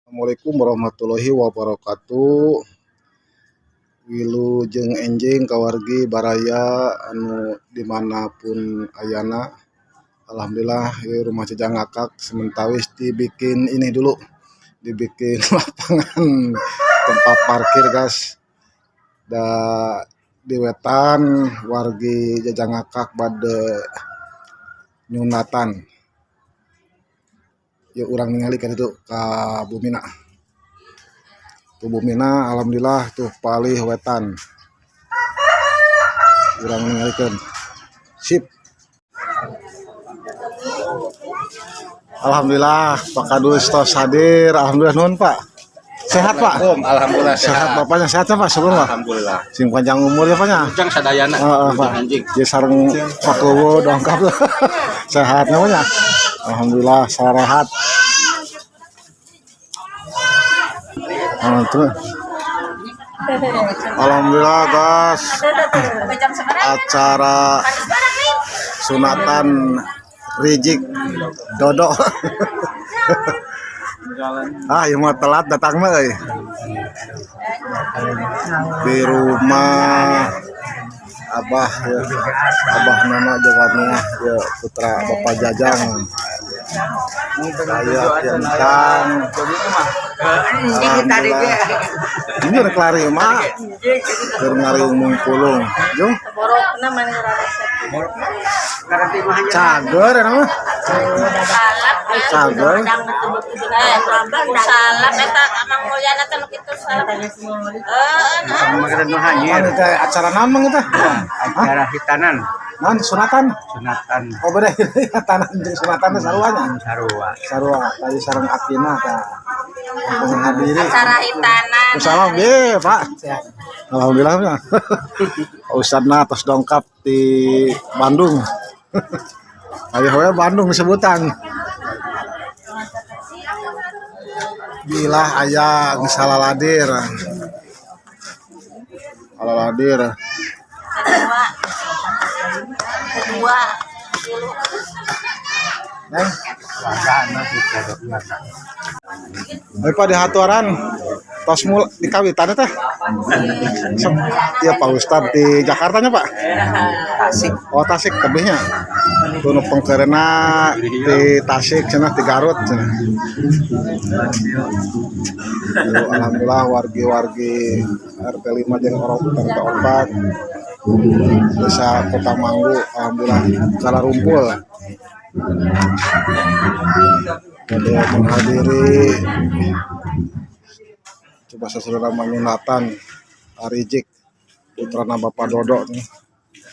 Assalamualaikum warahmatullahi wabarakatuh. Wilujeng enjing kawargi baraya anu dimanapun ayana. Alhamdulillah ieu rumah Jajang Ngakak sementawis dibikin ini dulu, dibikin lapangan tempat parkir, guys. Da di wetan wargi Jajang Ngakak bade nyunatan. Yuk, urang ningali ka ditu ka bumina. Tuh, bumina alhamdulillah tuh palih wetan. Urang ningalikeun. Sip. Alhamdulillah Pak Kadus tos hadir. Alhamdulillah, nuhun, Pak. Sehat, Pak? Alhamdulillah. Sehat, bapaknya sehat ya, Pak, sebelum, Pak? Alhamdulillah. Sing panjang umur ya, Pak, nya. Ujang sadayana. Heeh, Pak. Anjing. Ya, sareng Pak Kowo dongkap. Sehat namanya. Alhamdulillah sarehat. Nah, terus. Alhamdulillah, guys. Acara sunatan Rijik Dodo. Ah, ieu mah telat datang mah euy. Di rumah Abah ya. Abah Nono Jawa ya, putra Bapak Jajang. Saya tentang alhamdulillah. Ini udah kelari mah. Keur ngariung pulung. Jung. Cager ya mah. Cager. Salak eta Amang Mulyana teh nu kitu salak. Heeh, nah. Kan teh acara naon teh? Acara hitanan. Naon sunatan? Sunatan. Oh, beda hitanan jeung sunatan teh sarua nya. Sarua. Sarua, tadi sareng akina tah. Menghadiri. Acara hitanan. Salam ye, Pak. Alhamdulillah ya. Ustadna tos dongkap di Bandung. Ayo we Bandung disebutan. Bilah aya geus salaladir. Salaladir. Kedua. Kedua. Tilu. Neng. Ayo Pak, dihaturan tos mul di kawitan teh. Ya, Pak Ustad di Jakarta nya, Pak? Tasik. Oh, Tasik tebihnya. Tuh nu pengkerena di Tasik cenah, di Garut cenah. Tuh, alhamdulillah wargi-wargi RT 5 jeung RT 4 Desa Kota Manggu alhamdulillah cara rumpul. Pada menghadiri coba saudara manyunatan Arijik putrana Bapak Dodo nih.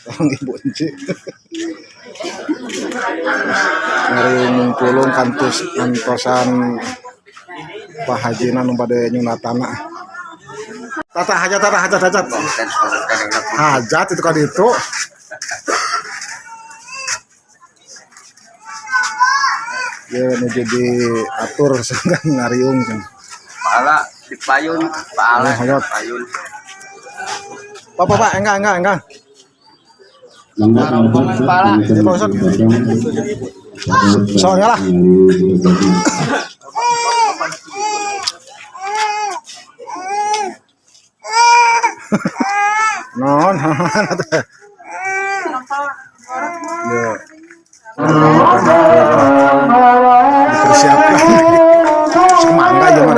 Sareng Ibu Enci. Ngariung pulung kantus antosan Pak Hajina nu bade nyunatana. Tata hajat, tata hajat, hajat. Hajat itu kan itu. Ya nuju diatur sehingga ngariung. Pahala di payun, pahala Oh, hayat. Payun. Pak, Pak, Pak, enggak, enggak, enggak. Ya, Pak Ustad. Soalnya lah. Non, ya. Dipersiapkan. Semangga aja mah.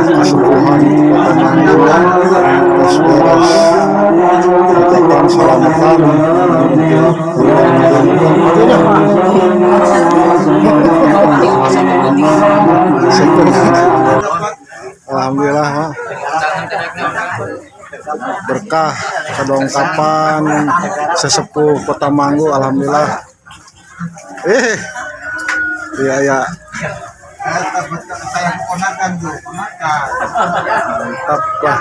Kesepuhan Kota Manggarai terus beres ucapan selamatan. Alhamdulillah berkah kedongkapan sesepuh Kota Manggu, alhamdulillah. Iya ya. Mantap lah.